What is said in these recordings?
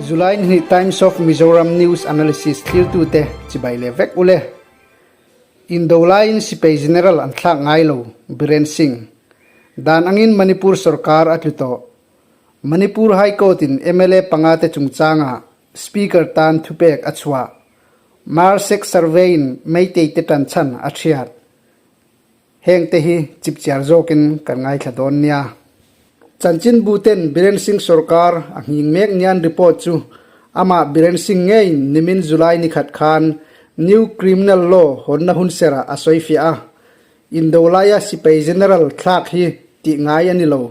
July ni hnih Times of Mizoram News Analysis thlirtute chibai leh vek ule. Indo laiin Sipai General an thlak ngai lo, Biren Singh. Dan angin Manipur sorkar a tlu tawh. Manipur High Court in mla panga te chungchangah Speaker tan thupek a chhuah. Marsek Survey in Meitei te tan chhan a thiat. Heng te hi chipchiar zawkin kan ngaithla dawn nia. Chanchinbu ten Biren Singh sorkar a nghing mek nian report chu amah Biren Singh ngeiin nimin July nikhat khan New Criminal Law hawnna hunserah a sawifiah a. Indo laia sipai general thlak hi tih ngai a ni lo.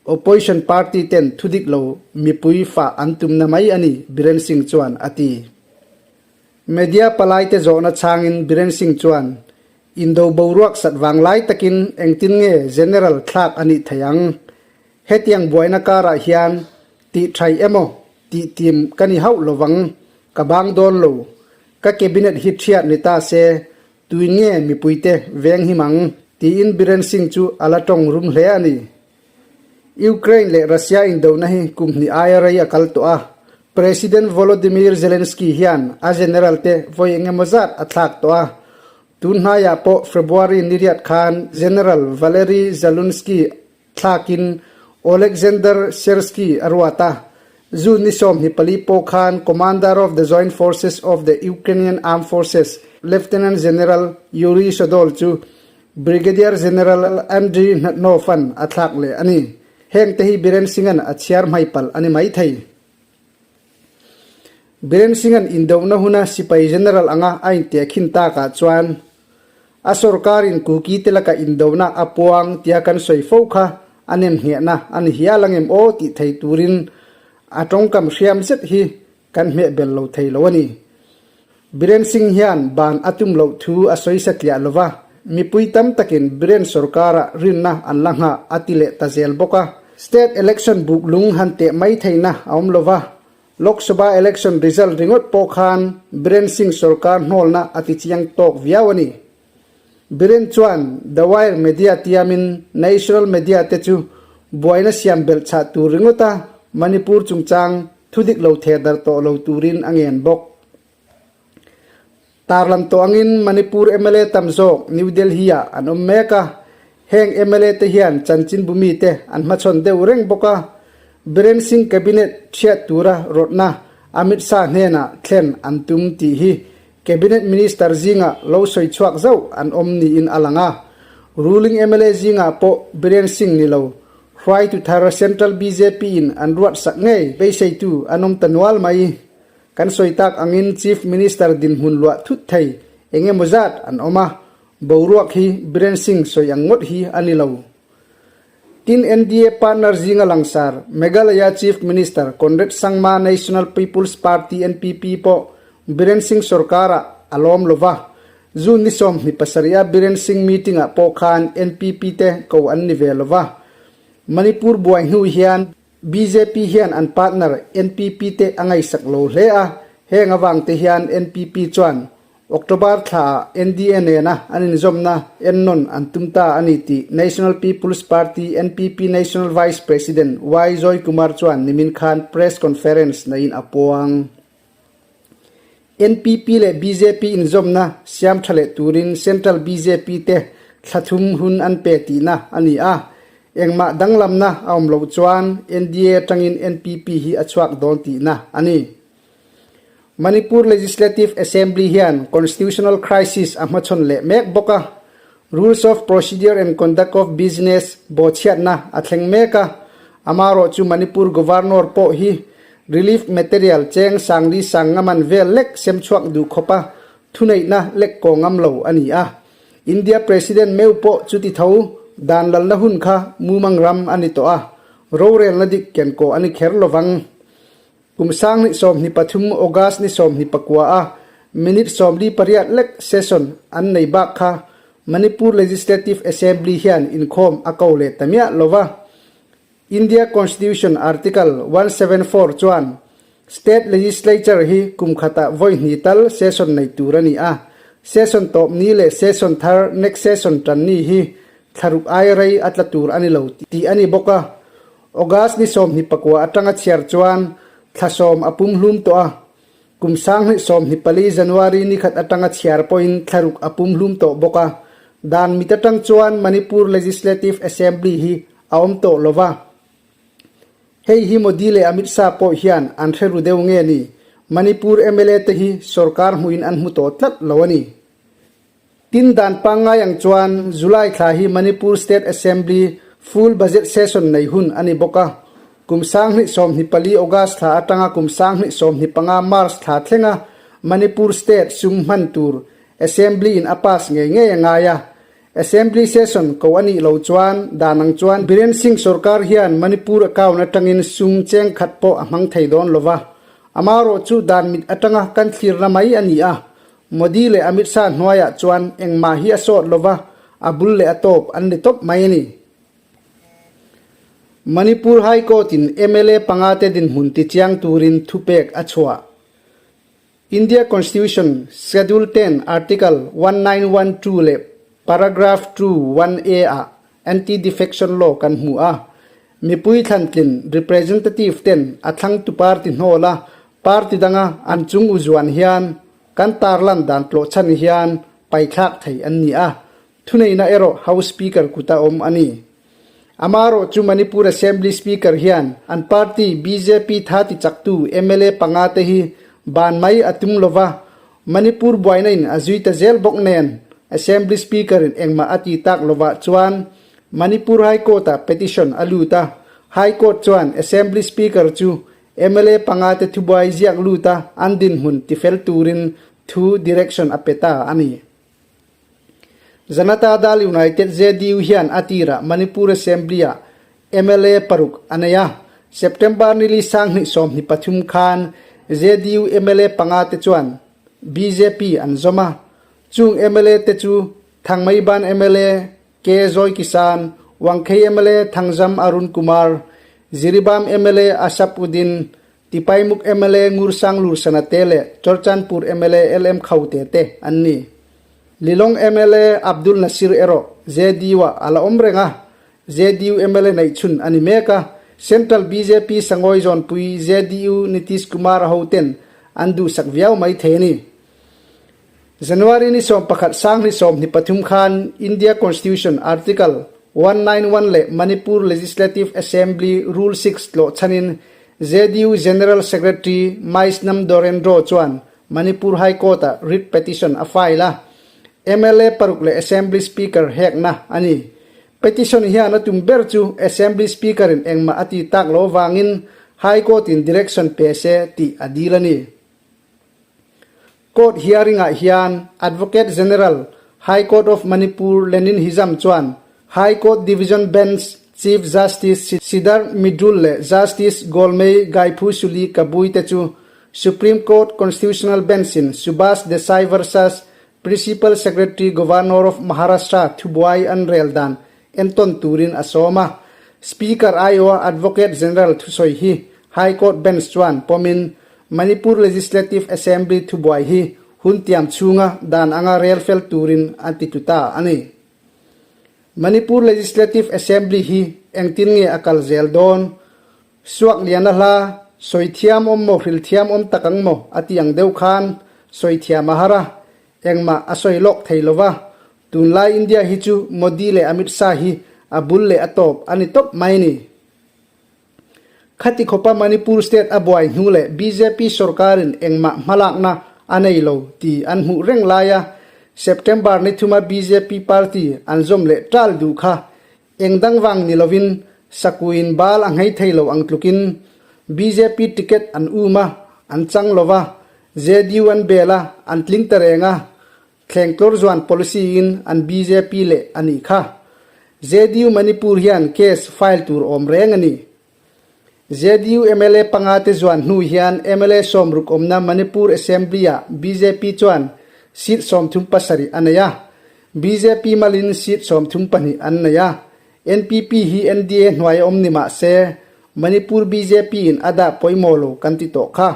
Opposition party ten thudik lo mipui fah an tumna mai a ni, Biren Singh chuan a ti. Media palaite zawhna chhangin Biren Singh chuan, Indo boruak sat vang lai takin engtin nge General thlak a nih thei ang? Hetiang buaina karah hian tih thai emaw tih tim ka ni hauh lovang, ka bang dawn lo. Ka cabinet hi thiat ni ta se, tuin nge mipuite veng him ang? tiin Biren Singh chu a la tawng rum hle a ni. Ukraine leh Russia indona hi kum hnih aia rei a kal tawh a, President Volodymyr Zelensky hian a general te vawi eng emaw zat a thlak tawh a. Tun hnaiah pawh February ni riat khan General Valery Zaluzhnyi thlakin Oleksandr Syrskyi a ruat a. June ni 24 pawh khan Commander of the Joint Forces of the Ukrainian Armed Forces Lieutenant General Yuriy Sodol chu Brigadier General Andriy Hnatnov-a'n a thlak leh a ni. Heng te hi Biren Singh-a'n a chhiar hmai palh a ni mai thei. Biren Singh-a'n indohna huna sipai general anga a intehkhin takah chuan a sorkarin Kuki te laka indohna a puang tia kan sawi fo kha a nemnghehna a ni hial angem aw tih thei turin a tawngkam hriam zet hi kan hmeh bel lo thei lo a ni. Biren Singh hian ban a tum loh thu a sawi satliah lo va, mipui tam takin Biren sorkara rinna an la nghah a ti leh ta zel bawk a. State election buk lung han teh mai theihna a awm lo va, Lok Sabha election result ringawt pawh khan Biren Singh sorkar hnawlna a ti chiang tawk viau a ni. Biren chuan The Wire media tiamin national media te chu buaina siam belh chhah tur ringawta Manipur chungchang Thudik lo theh darh tawh lo turin a ngen bawk. Tarlan tawh angin Manipur mla tam zawk New Delhi-ah an awm mek a, heng mla te hian chanchinbu mite an hmachhawn deuh reng bawk a, Biren Singh Cabinet chhiat tura rawtna Amit Shah hnenah thlen an tum tih hi Cabinet Minister zingah lo sawi chhuak zauh an awm niin a lang a, ruling mla zingah pawh Biren Singh ni lo Hruaitu thar Central bjp in an ruatsak ngei beiseitu an awm ta nual mai. Kan sawi tak angin Chief Minister dinhmun luah thut thei eng emaw zat an awm a, boruak hi Biren Singh sawi ang ngawt hi a ni lo. Tin NDA partner zinga langsar Meghalaya Chief Minister Conrad Sangma National People's Party NPP pawh Biren Singh sorkarah a lawm lo va, June ni 27 a Biren Singh meeting ah pawh khan NPP te ko an ni ve lo va. Manipur buai hnu hian bjp hian an partner NPP te a ngaihsak lo hle a, heng avang te hian NPP chuan October thla ah NDA nena an inzawmna ennawn an tum ta a ni tih National People's Party, NPP, National Vice President Y Joy Kumar chuan nimin khan press conference neiin a puang. NPP leh bjp inzawmna siam tha leh turin Central bjp te thla thum hun an pe tihna a ni a, engmah danglamna a awm loh chuan NDA atangin NPP hi a chhuak dawn tihna a ni. Manipur Legislative Assembly hian Constitutional Crisis a hmachhawn leh mek bawk a, Rules of Procedure and Conduct of Business bawhchhiatna a thleng mek a, amarawh chu Manipur Governor pawh hi relief material cheng sangli sang ngaman vel lek sem chhuak duh khawpa thuneihna lek kaw ngam lo a ni a. India President meu pawh chuti tho dan lalna hun kha mumang ram a ni tawh a, rorelna dik ken kaw a ni kher lovang. Kum 2023 August ni 29 a minute 48 lek session an nei bak kha Manipur Legislative Assembly hian inkhawm a ko leh ta miah lo va. India Constitution Article 174 chuan State Legislature hi kum khatah vawi hnih tal session nei tur a ni a, session tawp ni leh session thar next session tan ni hi thlaruk ai rei a tla tur a ni lo tih a ni bawk a. August ni 24 atanga chhiar chuan thla 10 a pumhlum tawh a, kum 2024 January ni khat atanga chhiar pawhin thla ruk a pumhlum tawh bawk a, dan mit atang chuan Manipur Legislative Assembly hi a awm tawh lo va. Hei hi Modi leh Amit Shah pawh hian an hre ru deuh nge ni, Manipur mla te hi sorkar hmuhin an hmu tawh tlat lo a ni. Tin dan pangngai ang chuan July thla hi Manipur State Assembly full budget session nei hun a ni bawk a, kum 2024 August thla atanga kum 2025 March thla thlenga Manipur State sum hman tur Assembly in a pass ngei ngei a ngai a, Assembly session ko a nih lo chuan dan ang chuan Biren Singh sorkar hian Manipur account atangin sum cheng khat pawh a hmang thei dawn lo va, amaherawh chu dan mit atanga kan thlirna mai a ni a, Modi leh Amit Shah hnuaiah chuan engmah hi a sawt lo va, a bul leh a tawp an ni tawp mai a ni. Manipur High Court in mla pangate dinhmun tichiang turin thupek a chhuah. India Constitution, Schedule 10, Article 1912 leh Paragraph 2, 1A ah Anti-Defection Law kan hmu a. Mipui thlantlin, representative, ten a thlangtu party hnawl a, party danga an chung u zuan hian kan tarlan dan tlawh chhan hian paithlak thei an ni a, thuneihna erawh House Speaker kuta awm a ni. Amaherawh chu Manipur Assembly Speaker hian an party bjp tha ti chaktu mla panga te hi ban mai a tum lova, Manipur buaina in a zui ta zel bawk nen Assembly Speaker in engmah a ti tak lovah chuan Manipur High Court ah petition a lut a, High Court chuan Assembly Speaker chu mla panga te thubuai ziak lut a an dinhmun tifel turin thu direction a pe ta a ni. Janata Dal United, JDU, hian a tirah Manipur Assembly-ah mla paruk a nei a. September ni li 2023 khan JDU mla panga te chuan bjp an zawm a. Chung mla te chu Thangmeiban mla K Joy Kisan, Wangkhei mla Thangjam Arun Kumar, Jiribam mla Asap Uddin, Tipaimukh mla Ngursang Lursana te leh Churachandpur mla LM Khaute te an ni. Lilong mla Abdul Nasir erawh JDU-ah a la awm reng a, JDU mla neih chhun a ni mek a, Central bjp Sangawi zawnpui JDU Nitish Kumar a hoten an duhsak viau mai thei a ni. January ni 11 2023 khan India Constitution Article 191 leh Manipur Legislative Assembly Rule 6 tlawh chhanin JDU General Secretary Maisnam Dorendro chuan Manipur High Court-ah writ petition a file a, mla paruk leh Assembly Speaker hekna a ni. Petition hian a tum ber chu Assembly Speaker-in engmah a ti tak lo vangin High Court-in direction pe se tih a dil a ni. Court hearing-ah hian Advocate General, High Court of Manipur Lenin Hijam chuan High Court Division Bench Chief Justice Siddharth Mridul leh Justice Golmei Gaiphusuli Kabui te chu Supreme Court Constitutional Bench-in Subhash Desai versus Principal Secretary Governor of Maharashtra thubuai an rel dan entawn turin a sawm a. Speaker aiawha Advocate General thusawi hi High Court Bench chuan pawmin Manipur Legislative Assembly thubuai hi hun tiam chhunga dan anga rel fel turin an ti tlu ta a ni. Manipur Legislative Assembly hi engtin nge a kal zel dawn? Suak lian a hla, sawi thiam awm maw hril thiam awm tak ang maw a ti ang deuh khan sawi thiam a har a, engmah a sawi lawk thei lo va, Tunlai India hi chu Modi leh Amit Shah hi a bul leh a tawp a ni tawp mai ni. Khati khawpa Manipur state a buai hnu leh bjp sorkarin engmah hmalakna a nei lo ti an hmuh reng laia September ni thuma bjp party an zawm leh ṭal duh kha eng dang vang ni lovin sakuin bal a nghei thei lo ang tlukin bjp ticket an um a, an chang lova, JDU an bel a, an tling ta reng a, Thleng tlawr zuan policy in an bjp leh a nih kha. JDU Manipur hian case file tur awm reng a ni. JDU mla panga te zuan hnu hian mla 60 awmna Manipur Assembly ah bjp chuan seat 37 a nei a. Bjp malin seat 32 an nei a. NPP hi NDA hnuai a awm ni mah se Manipur bjp in a dah pawimawh lo kan ti tawh kha.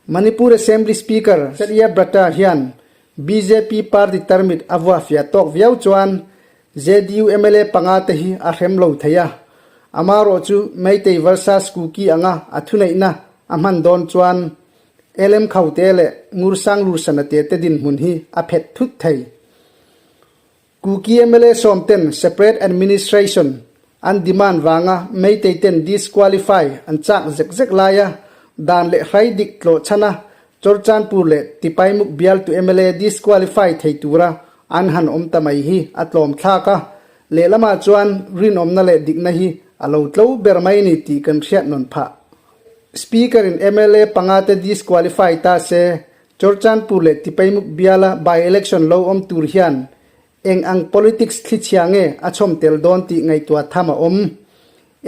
Manipur Assembly Speaker Satya Brata hian bjp party tarmit a vuah fiah tawk viau chuan JDU mla panga te hi a hrem lo thei a. Amarawh chu Meitei versus Kuki anga a thuneihna a hman dawn chuan LM Khaute leh Ngursang Lursana te te dinhmun hi a phet thut thei. Kuki mla sawmten separate administration an demand vanga Meitei ten disqualify an chak zek zek laia dan leh hrai dik tlawh chhana Chawrchanpur leh Tipaimuk bialtu mla disqualify thei tura an han awm ta mai hi a tlawm thlak a, lehlamah chuan rinawmna leh dikna hi a lo tlo ber mai ni tih kan hriat nawn phah. Speaker in mla panga te disqualify ta se Chawrchanpur leh Tipaimuk biala by-election lo awm tur hian eng ang politics thlichhia nge a chhawm tel dawn tih ngaihtuah tham a awm.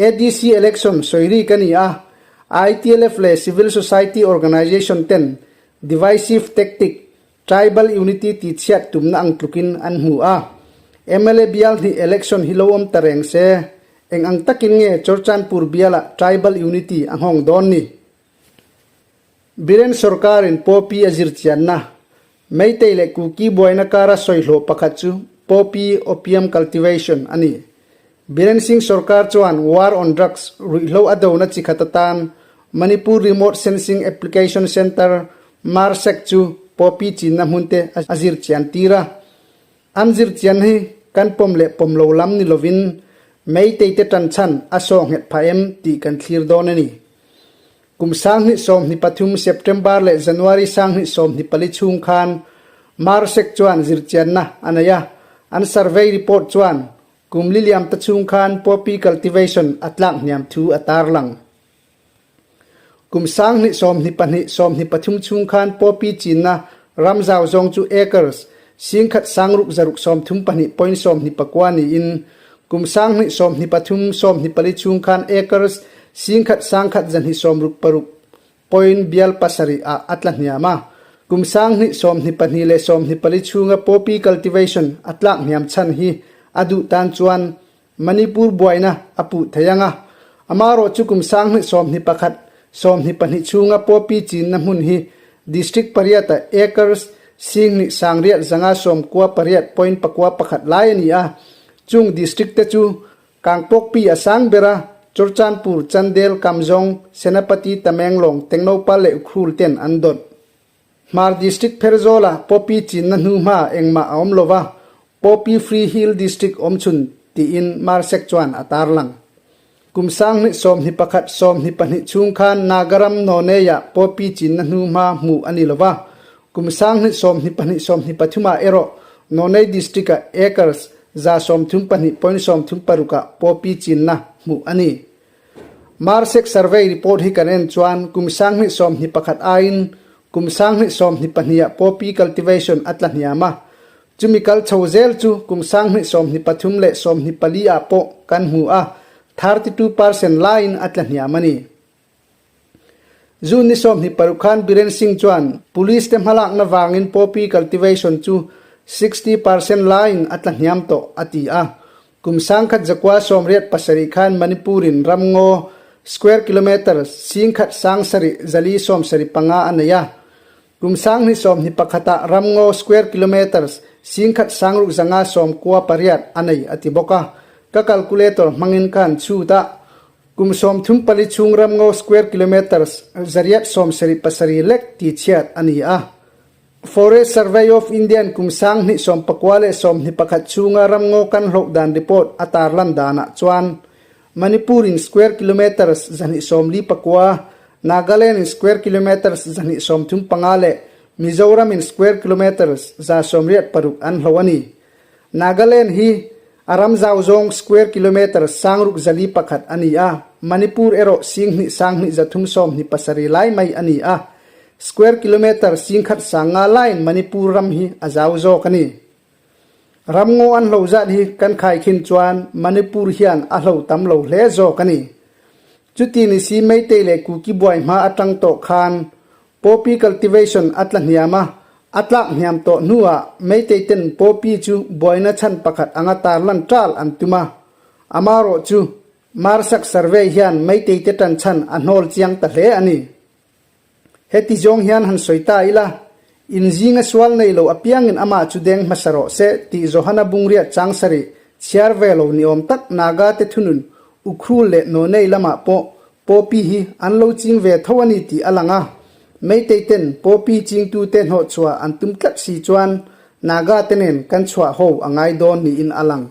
ADC election sawi rik a ni a, ITLF leh civil society organisation ten divisive tactic, tribal unity tihchhiat tumna ang tlukin an hmu a. Mla bial hnih election hi lo awm ta reng se, eng ang takin nge Chawrchanpur biala tribal unity a nghawng dawn ni? Biren sorkarin Poppy a zir chianna, Meitei leh Kuki buaina kara sawi hlawh pakhat chu Poppy Opium Cultivation a ni. Biren Singh sorkar chuan War on Drugs ruihhlo a dona chi khat atan Manipur Remote Sensing Application Centre, MARSAC, chu Poppy chinna hmunte a zir chian tir a. An zir chian hi kan pawm leh pawm lo lam ni lovin Meitei te tan chhan a sawh nghet phah em tih kan thlir dawn a ni. Kum 2023 September leh January 2024 chhung khan Marsek chuan zirchianna a nei a, an survey report chuan kum li liam ta chhung khan poppy cultivation a tlak hniam thu a tarlang. Kum 2022 23 chhung khan poppy chinna ram zau zawng chu acres 10,000 sangruk zaruk 32.24 niin Kum 2023 24 chhung khan acres 10,000 sangkhat 266 point bial pasarih ah a tla hniam a. Kum 2022 leh 24 chhunga poppy cultivation a tlak hniam chhan hi a duh tan chuan Manipur buaina a puh thei ang a. Amarawh chu kum 2021 22 chhunga poppy chinna hmun hi district pariata acres 10,000 sangriat zanga sawmkua pariat point pakua pakhat lai a ni a. Chung district te chu Kangpokpi a sang ber a, Churchandpur, Chandel, Kamjong, Senapati, Tamenglong, Tengnoupal leh Ukhrul ten an dawt. Hmar District Pherzawl-a Poppy chinna hnuhma engmah a awm lova, Poppy Free Hill District awmchhun tiin Marsek chuan a tarlang. Kum 2021 22 chhung khan Nagaram Nonei-ah poppy chinna hnuhma hmuh a ni lo va, kum 2022 23 ah erawh Nonei District-ah acres 32.36 ah poppy chinna hmuh a ni. Marsek Survey report hi kan en chuan kum 2021 aiin kum 2022 ah poppy cultivation a tla hniam a, Chumi kal chho zel chu kum 2023 leh 24 ah pawh kan hmu a, 32% laiin a tla hniam a ni. June ni 26 khan Biren Singh chuan Police te hmalakna vangin poppy cultivation chu 60% laiin a tla hniam tawh a ti a. Kum 1987 khan Manipur in ramngaw square kilometre 10,000 sang sarih zali 75 a nei a. Kum 2021 ah ramngaw square kilometres 10,000 sangruk zanga 98 a nei a ti bawk a. Ka calculator hmangin ka han chhut a, kum 34 chhung ramngaw square kilometres 877 lek ti chhiat a ni a. Forest Survey of India-in kum 2019 leh 21 chhunga ramngaw kan hloh dan report a tarlan danah chuan Manipur in square kilometres 249, Nagaland in square kilometres 235 leh Mizoram in square kilometres 186 an hloh a ni. Nagaland hi a ram zau zawng square kilometres 6,401 a ni a, Manipur erawh 2,237 lai mai a ni a. Square kilometre 1,050 laiin Manipur ram hi a zau zawk a ni. Ramngaw an hlo zat hi kan khaikhin chuan Manipur hian a hlo tam lo hle zawk a ni. Chuti ni si Meitei leh Kuki buai hma atang tawh khan Poppy cultivation a tla hniam a, a tlak hniam tawh hnuah Meitei ten Poppy chu buaina chhan pakhat anga tarlan ṭal an tum a. Amarawh chu Marsak survey hian Meitei te ṭan chhan a hnawl chiang ta hle a ni. Heti zawng hian han sawi ta ila, In zinga sual nei lo apiangin amah chu deng hmasa rawh se tih Johana bungriat chang sarih chhiar ve lo ni awm tak Naga te thunun Ukhrul leh Nonei lamah pawh Poppy hi an lo ching ve tho a ni tih a lang a. Meitei ten Poppy chingtute hnawhchhuah an tum tlat si chuan Naga te nen kan chhuah ho a ngai dawn niin a lang.